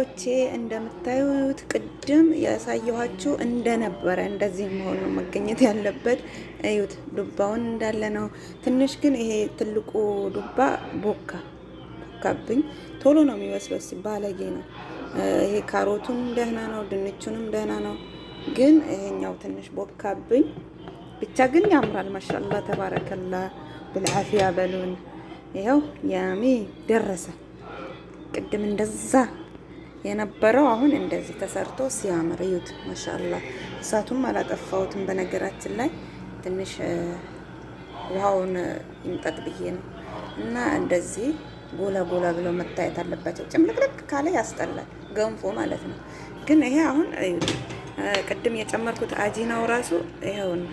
ውዶቼ እንደምታዩት ቅድም ያሳየኋችሁ እንደነበረ እንደዚህ መሆኑ መገኘት ያለበት እዩት። ዱባውን እንዳለ ነው። ትንሽ ግን ይሄ ትልቁ ዱባ ቦካብኝ። ቶሎ ነው የሚበስለው፣ ባለጌ ነው። ይሄ ካሮቱም ደህና ነው፣ ድንቹንም ደህና ነው። ግን ይሄኛው ትንሽ ቦካብኝ። ብቻ ግን ያምራል። ማሻአላ ተባረከላ ብልዓፊያ በሉን። ይኸው ያሚ ደረሰ። ቅድም እንደዛ የነበረው አሁን እንደዚህ ተሰርቶ ሲያምር እዩት። ማሻአላ እሳቱም አላጠፋሁትም። በነገራችን ላይ ትንሽ ውሃውን ይምጠጥ ብዬ ነው እና እንደዚህ ጎላ ጎላ ብለው መታየት አለባቸው። ጭምልቅልቅ ካለ ያስጠላል፣ ገንፎ ማለት ነው። ግን ይሄ አሁን እዩት፣ ቅድም የጨመርኩት አጂናው ራሱ ይኸውን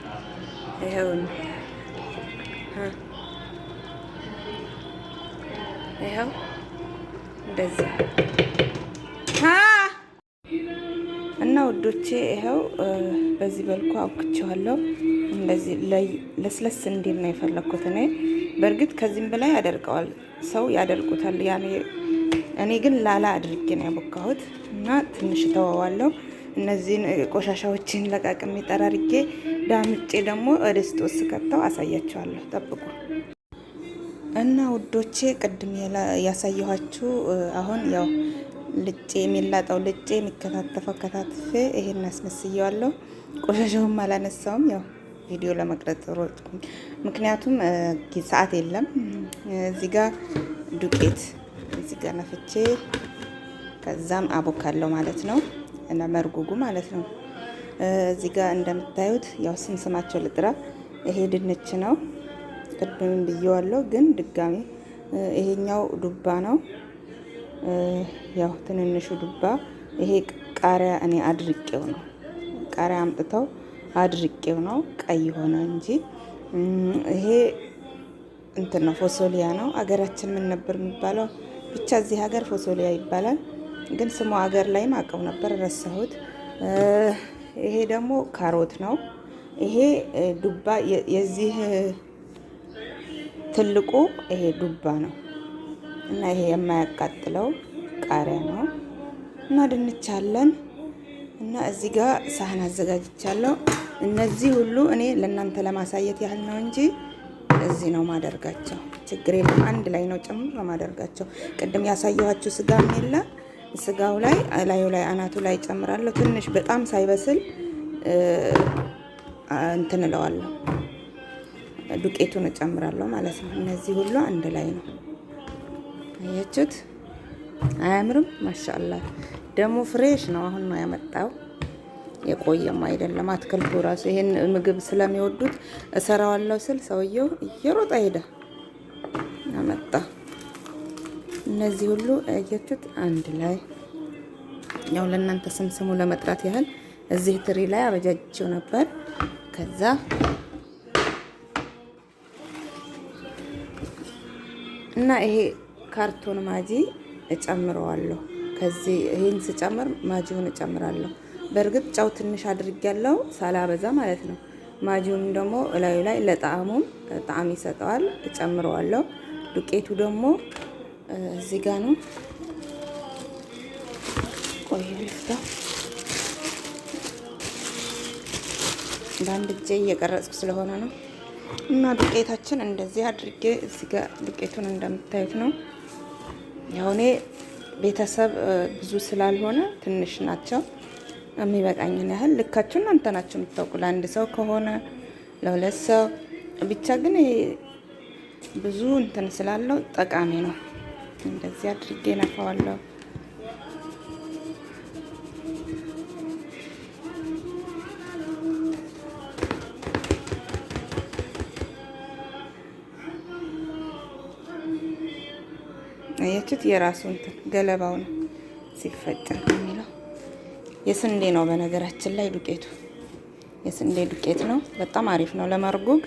ይኸውን ይኸው እንደዚህ እና ውዶቼ ይኸው በዚህ በልኩ አውክቸዋለሁ። እንደዚህ ለስለስ እንዲል ነው የፈለኩት እኔ። በእርግጥ ከዚህም በላይ ያደርቀዋል ሰው ያደርቁታል። ያኔ እኔ ግን ላላ አድርጌ ነው ያቦካሁት እና ትንሽ ተወዋለሁ። እነዚህን ቆሻሻዎችን ለቃቅሜ ጠራርጌ ዳምጬ ደግሞ ድስት ውስጥ ከተው አሳያቸዋለሁ። ጠብቁ። እና ውዶቼ ቅድም ያሳየኋችሁ አሁን ያው ልጬ የሚላጠው ልጬ የሚከታተፈው ከታትፌ ይሄን አስመስየዋለሁ። ቆሻሻውም አላነሳውም፣ ያው ቪዲዮ ለመቅረጽ ሮጥኩኝ፣ ምክንያቱም ሰዓት የለም። እዚህ ጋር ዱቄት እዚህ ጋር ነፍቼ ከዛም አቦካለሁ ማለት ነው እና መርጉጉ ማለት ነው። እዚህ ጋር እንደምታዩት ያው ስንስማቸው ልጥራ። ይሄ ድንች ነው ቅድም ብየዋለሁ፣ ግን ድጋሚ ይሄኛው ዱባ ነው። ያው ትንንሹ ዱባ ይሄ ቃሪያ እኔ አድርቄው ነው፣ ቃሪያ አምጥተው አድርቄው ነው ቀይ ሆነ እንጂ ይሄ እንትን ነው፣ ፎሶሊያ ነው። አገራችን ምን ነበር የሚባለው? ብቻ እዚህ ሀገር ፎሶሊያ ይባላል፣ ግን ስሙ ሀገር ላይም አውቀው ነበር ረሳሁት። ይሄ ደግሞ ካሮት ነው። ይሄ ዱባ የዚህ ትልቁ ይሄ ዱባ ነው እና ይሄ የማያቃጥለው ቃሪያ ነው እና ድንች አለን እና እዚህ ጋር ሳህን አዘጋጅቻለሁ። እነዚህ ሁሉ እኔ ለእናንተ ለማሳየት ያህል ነው እንጂ እዚህ ነው ማደርጋቸው። ችግር የለም፣ አንድ ላይ ነው ጭምር ማደርጋቸው። ቅድም ያሳየኋችሁ ስጋም የለ ስጋው ላይ ላዩ ላይ አናቱ ላይ ጨምራለሁ። ትንሽ በጣም ሳይበስል እንትን እለዋለሁ፣ ዱቄቱን እጨምራለሁ ማለት ነው። እነዚህ ሁሉ አንድ ላይ ነው። አያችሁት? አያምርም? ማሻአላ ደግሞ fresh ነው። አሁን ነው ያመጣው፣ የቆየም አይደለም። አትክልቱ ራሱ ይሄን ምግብ ስለሚወዱት እሰራዋለሁ ስል ሰውየው እየሮጠ ሄደ አመጣ። እነዚህ ሁሉ አያችሁት? አንድ ላይ ያው ለእናንተ ስም ስሙ ለመጥራት ያህል እዚህ ትሪ ላይ አበጃጅቼው ነበር። ከዛ እና ይሄ ካርቶን ማጂ እጨምረዋለሁ። ከዚህ ይሄን ስጨምር ማጂውን እጨምራለሁ። በእርግጥ ጨው ትንሽ አድርጌያለሁ ሳላበዛ ማለት ነው። ማጂውም ደግሞ እላዩ ላይ ለጣዕሙም ጣዕም ይሰጠዋል፣ እጨምረዋለሁ። ዱቄቱ ደግሞ እዚህ ጋ ነው። ቆይ ልፍታ። በአንድ እጄ እየቀረጽኩ ስለሆነ ነው። እና ዱቄታችን እንደዚህ አድርጌ እዚህ ጋር ዱቄቱን እንደምታዩት ነው። ያው እኔ ቤተሰብ ብዙ ስላልሆነ ትንሽ ናቸው፣ የሚበቃኝን ያህል ልካችሁ እናንተ ናችሁ የምታውቁ። ለአንድ ሰው ከሆነ ለሁለት ሰው ብቻ ግን ብዙ እንትን ስላለው ጠቃሚ ነው። እንደዚህ አድርጌ ነፋዋለሁ። አያችሁት? የራሱ እንትን ገለባው ነው ሲፈጭ የሚለው የስንዴ ነው። በነገራችን ላይ ዱቄቱ የስንዴ ዱቄት ነው። በጣም አሪፍ ነው ለመርጉግ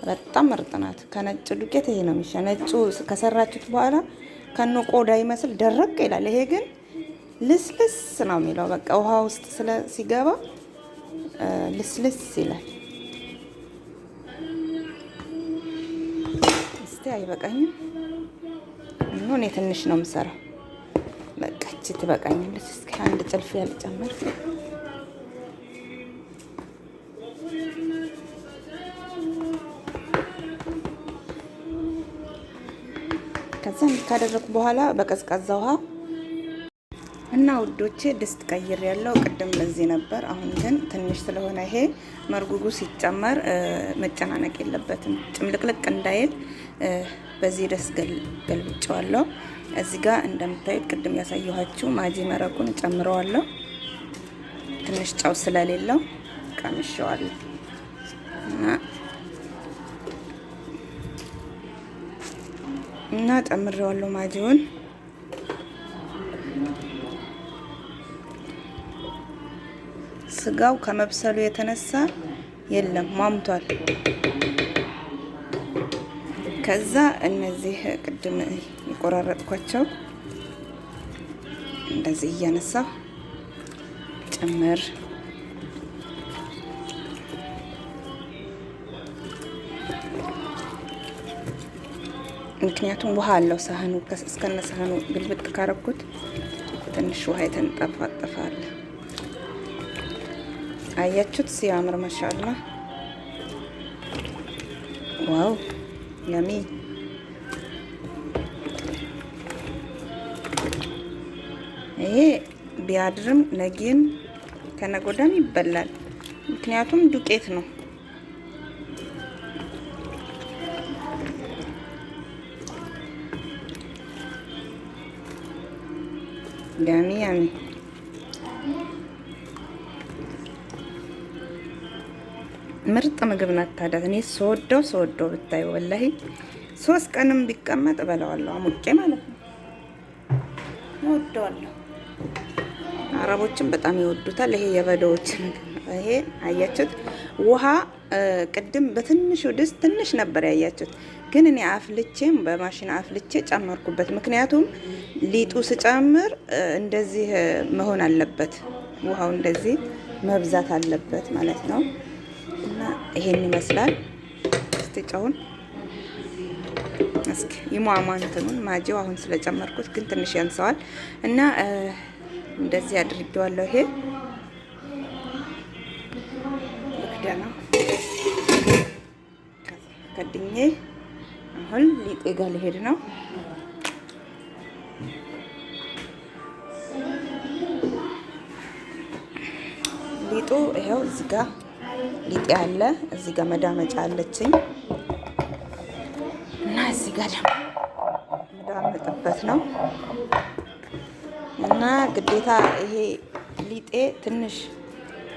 በጣም ምርጥ ናት። ከነጭ ዱቄት ይሄ ነው የሚሻ። ነጩ ከሰራችሁት በኋላ ከነ ቆዳ ይመስል ደረቅ ይላል። ይሄ ግን ልስልስ ነው የሚለው። በቃ ውሃ ውስጥ ስለ ሲገባ ልስልስ ይላል። እስቲ አይበቃኝም። እኔ ትንሽ ነው የምሰራው። በቃ እቺ ትበቃኛለች። እስኪ አንድ ጭልፍ ያልጨምር። ከዛ ካደረኩ በኋላ በቀዝቃዛ ውሃ እና ውዶቼ ድስት ቀይር ያለው ቅድም ለዚህ ነበር። አሁን ግን ትንሽ ስለሆነ ይሄ መርጉጉ ሲጨመር መጨናነቅ የለበትም ጭምልቅልቅ እንዳይል በዚህ ደስ ገልብጨዋለሁ። እዚህ ጋር እንደምታዩት ቅድም ያሳየኋችሁ ማጂ መረቁን ጨምረዋለሁ። ትንሽ ጨው ስለሌለው ቀምሼዋለሁ እና ጨምሬዋለሁ ማጂውን። ስጋው ከመብሰሉ የተነሳ የለም ሟምቷል። ከዛ እነዚህ ቅድም የቆራረጥኳቸው እንደዚህ እያነሳሁ ጭምር። ምክንያቱም ውሃ አለው ሳህኑ፣ እስከነ ሳህኑ ግልብጥ ካረኩት ትንሽ ውሃ የተንጠፋጠፈ አለ። አያችሁት ሲያምር ማሻአላ፣ wow yummy። ይሄ ቢያድርም ነገም ከነገ ወዲያም ይበላል። ምክንያቱም ዱቄት ነው። Yummy yummy። ምርጥ ምግብ ናት። ታዲያ እኔ ስወደው ስወደው ብታይ ወላሂ 3 ቀንም ቢቀመጥ እበላዋለሁ አሙቄ ማለት ነው። እወደዋለሁ። አረቦችም በጣም ይወዱታል። ይሄ የበደዎች ምግብ ነው። ይሄ አያችሁት፣ ውሃ ቅድም በትንሹ ድስት ትንሽ ነበር ያያችሁት፣ ግን እኔ አፍልቼም በማሽን አፍልቼ ጨመርኩበት። ምክንያቱም ሊጡ ስጨምር እንደዚህ መሆን አለበት፣ ውሃው እንደዚህ መብዛት አለበት ማለት ነው። እና ይሄን ይመስላል። እስቲ ጨውን እስኪ ይሟሟ እንትኑን ማጂው አሁን ስለጨመርኩት ግን ትንሽ ያንሰዋል እና እንደዚህ አድርጌዋለሁ። ይሄ ልክደና ከድኜ አሁን ሊጤ ጋር ሊሄድ ነው። ሊጡ ይኸው እዚህ ጋር ሊጤ አለ። እዚህ ጋር መዳመጫ አለችኝ እና እዚህ ጋር ደግሞ መዳመጥበት ነው እና ግዴታ ይሄ ሊጤ ትንሽ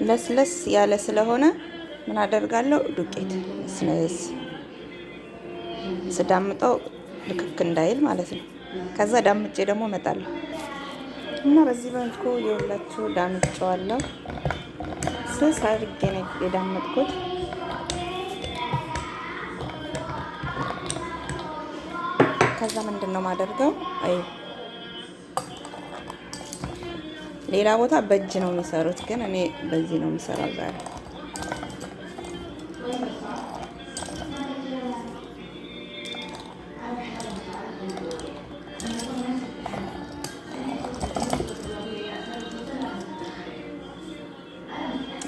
ለስለስ ያለ ስለሆነ ምን አደርጋለሁ? ዱቄት ስነስ ስዳምጠው ልክክ እንዳይል ማለት ነው። ከዛ ዳምጬ ደግሞ እመጣለሁ እና በዚህ መልኩ የሁላችሁ ዳምጬዋለሁ። ስስ አድርጌ ነው የዳመጥኩት። ከዛ ምንድን ነው የማደርገው? አይ ሌላ ቦታ በእጅ ነው የሚሰሩት፣ ግን እኔ በዚህ ነው የምሰራው ዛሬ።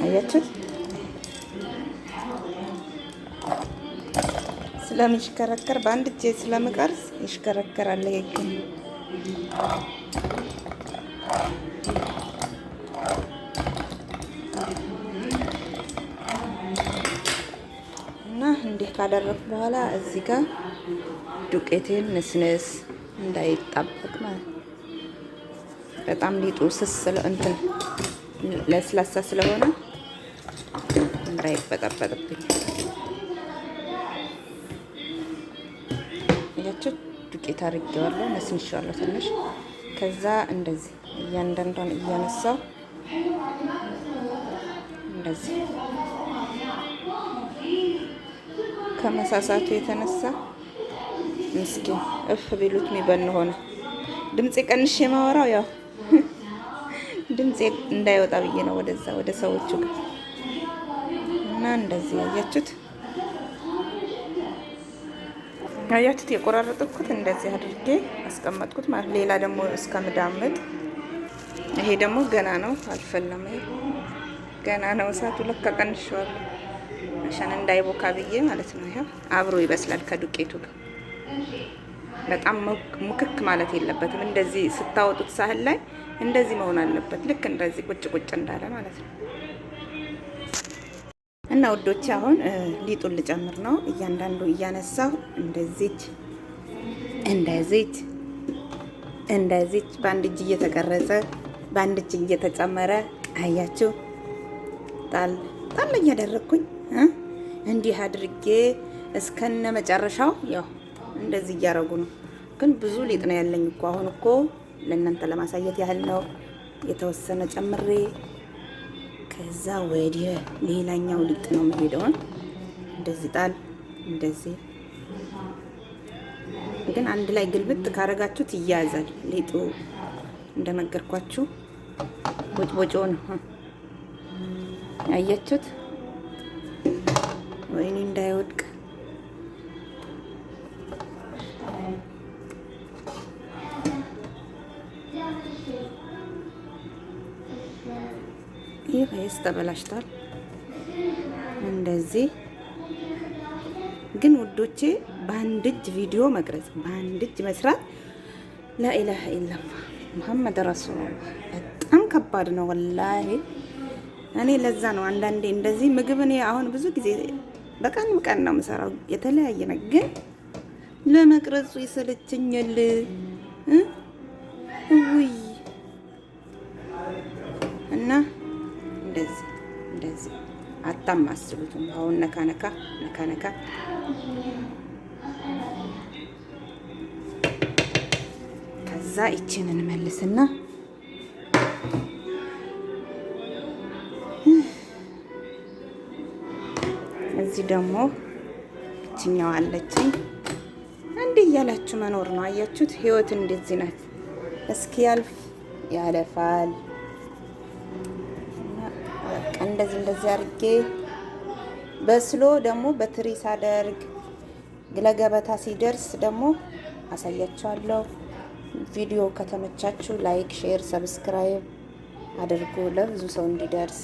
አያችሁት? ስለሚሽከረከር በአንድ እጄ ስለምቀርጽ ይሽከረከራል። ይሄ ግን እና እንዲህ ካደረኩ በኋላ እዚህ ጋር ዱቄቴን ንስንስ እንዳይጣበቅ ማለት ነው። በጣም ሊጡ ስስ እንትን ለስላሳ ስለሆነ እንዳይበጠበጥብኝ እያቸው ዱቄት አድርጌዋለሁ፣ ነስንሼዋለሁ ትንሽ። ከዛ እንደዚህ እያንዳንዷን እያነሳው እንደዚህ ከመሳሳቱ የተነሳ ምስኪን እፍ ቢሉት የሚበን ሆነ። ድምፄ ቀንሼ የማወራው ያው ድምፄ እንዳይወጣ ብዬ ነው፣ ወደዛ ወደ ሰዎቹ ጋር እና እንደዚህ ያያችሁት። አያችሁት? የቆራረጥኩት እንደዚህ አድርጌ አስቀመጥኩት ማለት ሌላ ደግሞ እስከምዳምጥ። ይሄ ደግሞ ገና ነው፣ አልፈላም። ይሄ ገና ነው። እሳቱ ለካ ቀንሼዋለሁ፣ عشان እንዳይቦካ ብዬ ማለት ነው። ይሄ አብሮ ይበስላል ከዱቄቱ ጋር። በጣም ሙክክ ማለት የለበትም። እንደዚህ ስታወጡት ሳህን ላይ እንደዚህ መሆን አለበት። ልክ እንደዚህ ቁጭ ቁጭ እንዳለ ማለት ነው። እና ውዶቼ አሁን ሊጡን ልጨምር ነው። እያንዳንዱ እያነሳሁ እንደዚች እንደዚች እንደዚች በአንድ እጅ እየተቀረጸ በአንድ እጅ እየተጨመረ አያችሁ፣ ጣል ጣል እያደረግኩኝ እንዲህ አድርጌ እስከነ መጨረሻው ያው እንደዚህ እያደረጉ ነው። ግን ብዙ ሊጥ ነው ያለኝ እኮ አሁን እኮ ለእናንተ ለማሳየት ያህል ነው የተወሰነ ጨምሬ ከዛ ወደ ሌላኛው ሊጥ ነው የምሄደውን። እንደዚህ ጣል እንደዚህ ግን አንድ ላይ ግልብጥ ካረጋችሁት ይያዛል ሊጡ። እንደነገርኳችሁ ቦጭቦጮ ነው። አያችሁት? ወይኔ እንዳይወድቅ። ይህ ተበላሽቷል። እንደዚህ ግን ውዶቼ በአንድ እጅ ቪዲዮ መቅረጽ፣ በአንድ እጅ መስራት لا إله إلا الله محمد رسول الله በጣም ከባድ ነው والله። እኔ ለዛ ነው አንዳንዴ እንደዚህ ምግብ እኔ አሁን ብዙ ጊዜ በቀን ቀን ነው የምሰራው የተለያየ ነገር፣ ግን ለመቅረጹ ይሰለቸኛል። ውይ እና እንደዚህ እንደዚህ አታማስሉትም። አሁን ነካ ነካ ነካ ነካ ከዛ ይችን እንመልስና እዚህ ደግሞ ይችኛው አለችኝ። እንዲህ እያላችሁ መኖር ነው። አያችሁት? ህይወት እንደዚህ ናት። እስኪ ያልፍ ያለፋል። እንደዚህ እንደዚህ አድርጌ በስሎ ደግሞ በትሪ ሳደርግ ለገበታ ሲደርስ ደግሞ አሳያችኋለሁ። ቪዲዮ ከተመቻችሁ like፣ share፣ subscribe አድርጉ ለብዙ ሰው እንዲደርስ።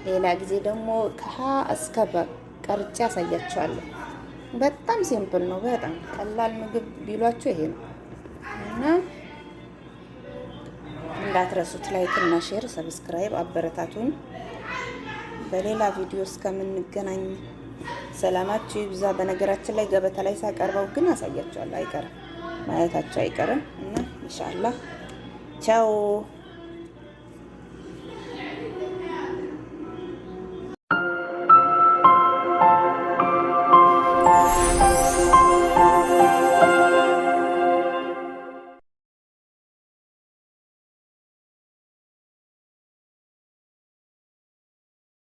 ሌላ ጊዜ ደግሞ ከሀ እስከ በ ቀርጬ አሳያችኋለሁ። በጣም simple ነው። በጣም ቀላል ምግብ ቢሏችሁ ይሄ ነው እና እንዳትረሱት like እና share subscribe አበረታቱን። በሌላ ቪዲዮ እስከምንገናኝ ሰላማችሁ ይብዛ። በነገራችን ላይ ገበታ ላይ ሳቀርበው ግን አሳያችኋለሁ፣ አይቀርም ማየታችሁ አይቀርም እና إن شاء الله ቻው።